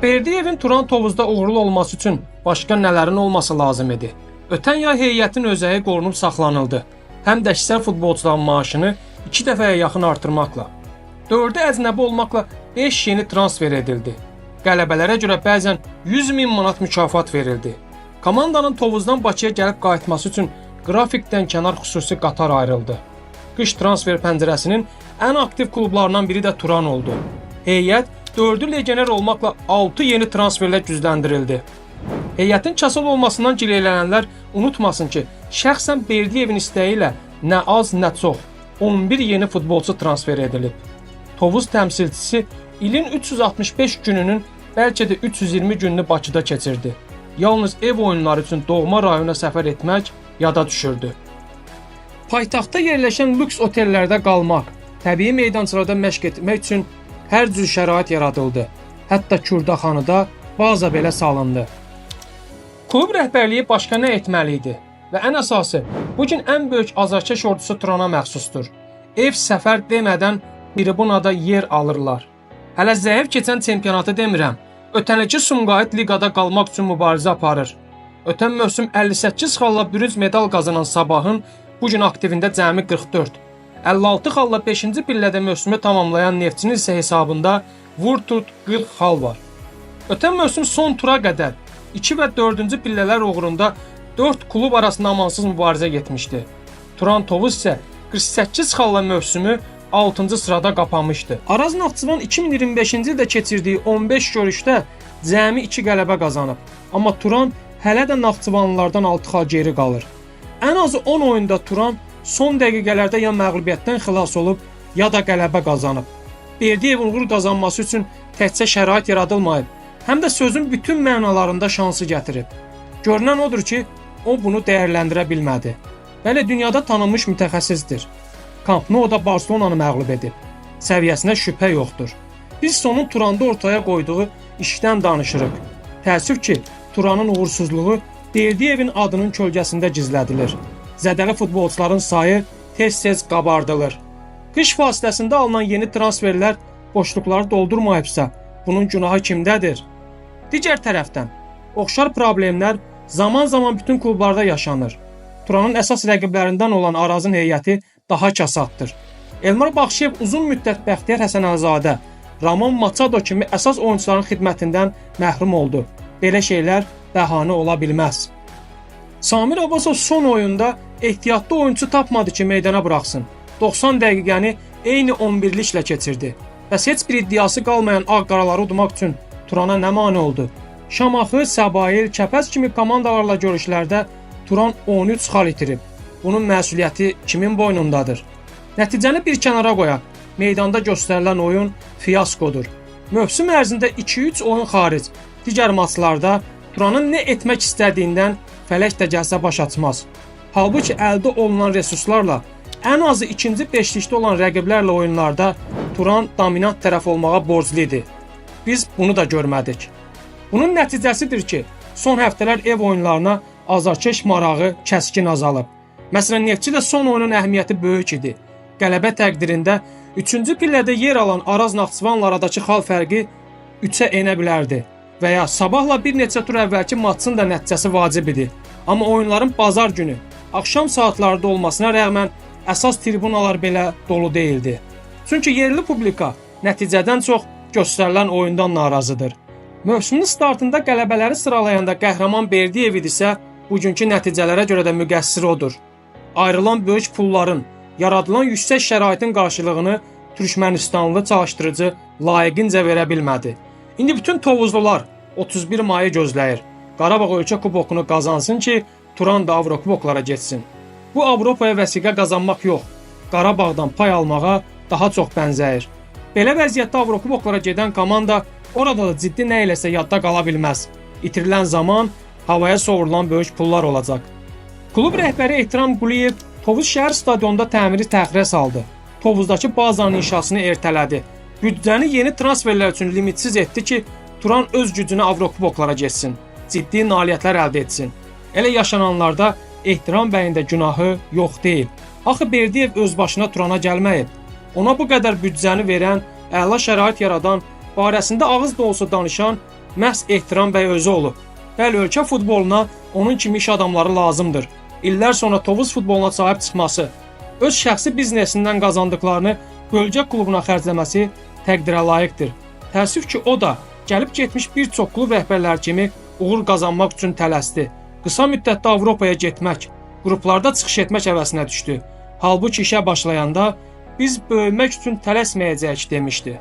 Berdiyevin Turan Tovuzda uğurlu olması üçün başqa nələrin olması lazım idi? Ötən yay heyətin özəyi qorunub saxlanıldı. Həm də əksər futbolçuların maaşını 2 dəfəyə yaxın artırmaqla. 4-ü əcnəbi olmaqla 5 yeni transfer edildi. Qələbələrə görə bəzən 100 min manat mükafat verildi. Komandanın Tovuzdan Bakıya gəlib qayıtması üçün qrafikdən kənar xüsusi qatar ayrıldı. Qış transfer pəncərəsinin ən aktiv klublarından biri də Turan oldu. Heyət 4-ü legioner olmaqla 6 yeni transferlə gücləndirildi. Heyətin kasıl olmasından gileylənənlər unutmasın ki, şəxsən Berdiyevin istəyi ilə nə az, nə çox 11 yeni futbolçu transfer edilib. Tovuz təmsilçisi ilin 365 gününün bəlkə də 320 gününü Bakıda keçirdi. Yalnız ev oyunları üçün doğma rayona səfər etmək yada düşürdü. Paytaxtda yerləşən lüks otellərdə qalmaq, təbii meydançalarda məşq etmək üçün hər cür şərait yaradıldı. Hətta Kürdaxanıda baza belə salındı. Klub rəhbərliyi başqa nə etməli idi? Və ən əsası, bu gün ən böyük azarkeş ordusu Turana məxsusdur. Ev səfər demədən tribunada yer alırlar. Hələ zəif keçən çempionatı demirəm. Ötən ilki Sumqayıt liqada qalmaq üçün mübarizə aparır. Ötən mövsüm 58 xalla bürünc medal qazanan Sabahın bu gün aktivində cəmi 44. 56 xalla 5-ci pillədə mövsümü tamamlayan Neftçinin isə hesabında vur-tut 40 xal var. Ötən mövsüm son tura qədər 2 və 4-cü pillələr uğrunda 4 klub arasında amansız mübarizə getmişdi. Turan Tovuz isə 48 xalla mövsümü 6-cı sırada qapamışdı. Araz Naxçıvan 2025-ci ildə keçirdiyi 15 görüşdə cəmi 2 qələbə qazanıb. Amma Turan hələ də Naxçıvanlılardan 6 xal geri qalır. Ən azı 10 oyunda Turan son dəqiqələrdə ya məğlubiyyətdən xilas olub, ya da qələbə qazanıb. Berdiyevin uğur qazanması üçün təkcə şərait yaradılmayıb, həm də sözün bütün mənalarında şansı gətirib. Görünən odur ki, o bunu dəyərləndirə bilmədi. Bəli, dünyada tanınmış mütəxəssisdir. Camp Nou-da Barselonanı məğlub edib. Səviyyəsinə şübhə yoxdur. Biz onun Turanda ortaya qoyduğu işdən danışırıq. Təəssüf ki, Turanın uğursuzluğu Berdiyevin adının kölgəsində gizlədilir. Zədəli futbolçuların sayı tez-tez qabardılır. Qış fasiləsində alınan yeni transferlər boşluqları doldurmayıbsa, bunun günahı kimdədir? Digər tərəfdən, oxşar problemlər zaman-zaman bütün klublarda yaşanır. Turanın əsas rəqiblərindən olan Arazın heyəti daha kasaddır. Elmar Baxşıyev uzun müddət Bəxtiyar Həsənəlizadə, Ramon Maçado kimi əsas oyunçuların xidmətindən məhrum oldu. Belə şeylər bəhanə ola bilməz. Samir Abbasov son oyunda ehtiyatlı oyunçu tapmadı ki, meydana buraxsın. 90 dəqiqəni eyni 11-liklə keçirdi. Bəs heç bir iddiası qalmayan ağ-qaraları udmaq üçün Turana nə mane oldu? Şamaxı, Səbail, Kəpəz kimi komandalarla görüşlərdə Turan 13 xal itirib. Bunun məsuliyyəti kimin boynundadır? Nəticəni bir kənara qoyaq. Meydanda göstərilən oyun fiaskodur. Mövsüm ərzində 2-3 oyun xaric, digər maçlarda Turanın nə etmək istədiyindən fələk də gəlsə baş açmaz. Halbuki əldə olunan resurslarla ən azı ikinci beşlikdə olan rəqiblərlə oyunlarda Turan dominant tərəf olmağa borclu idi. Biz bunu da görmədik. Bunun nəticəsidir ki, son həftələr ev oyunlarına azarkeş marağı kəskin azalıb. Məsələn, Neftçi ilə son oyunun əhəmiyyəti böyük idi. Qələbə təqdirində 3-cü pillədə yer alan Araz Naxçıvanla aradakı xal fərqi 3-ə enə bilərdi və ya Sabahla bir neçə tur əvvəlki maçın da nəticəsi vacib idi. Amma oyunların bazar günü axşam saatlarında olmasına rəğmən əsas tribunalar belə dolu deyildi. Çünki yerli publika nəticədən çox göstərilən oyundan narazıdır. Mövsümün startında qələbələri sıralayanda qəhrəman Berdiyev idisə, bugünkü nəticələrə görə də müqəssir odur. Ayrılan böyük pulların, yaradılan yüksək şəraitin qarşılığını Türkmənistanlı çalışdırıcı layiqincə verə bilmədi. İndi bütün Tovuzlular 31 mayı gözləyir. Qarabağ ölkə kubokunu qazansın ki, Turan da Avrokuboklara getsin. Bu Avropaya vəsiqə qazanmaq yox, Qarabağdan pay almağa daha çox bənzəyir. Belə vəziyyətdə Avrokuboklara gedən komanda orada da ciddi nə eləsə yadda qala bilməz. İtirilən zaman havaya sovurulan böyük pullar olacaq. Klub rəhbəri Ehtiram Quliyev Tovuz şəhər stadionunda təmiri təxirə saldı. Tovuzdakı bazanın inşasını ertələdi. Büdcəni yeni transferlər üçün limitsiz etdi ki, Turan öz gücünə Avrokuboklara getsin, ciddi nailiyyətlər əldə etsin. Elə yaşananlarda Ehtiram bəyin də günahı yox deyil. Axı Berdiyev öz başına Turana gəlməyib. Ona bu qədər büdcəni verən, əla şərait yaradan, barəsində ağız dolusu danışan məhz Ehtiram bəy özü olub. Bəli, ölkə futboluna onun kimi iş adamları lazımdır. İllər sonra Tovuz futboluna sahib çıxması, öz şəxsi biznesindən qazandıqlarını bölgə klubuna xərcləməsi təqdirə layiqdir. Təəssüf ki, o da gəlib getmiş bir çox klub rəhbərləri kimi uğur qazanmaq üçün tələsdi. Qısa müddətdə Avropaya getmək, qruplarda çıxış etmək həvəsinə düşdü. Halbuki işə başlayanda biz böyümək üçün tələsməyəcəyik demişdi.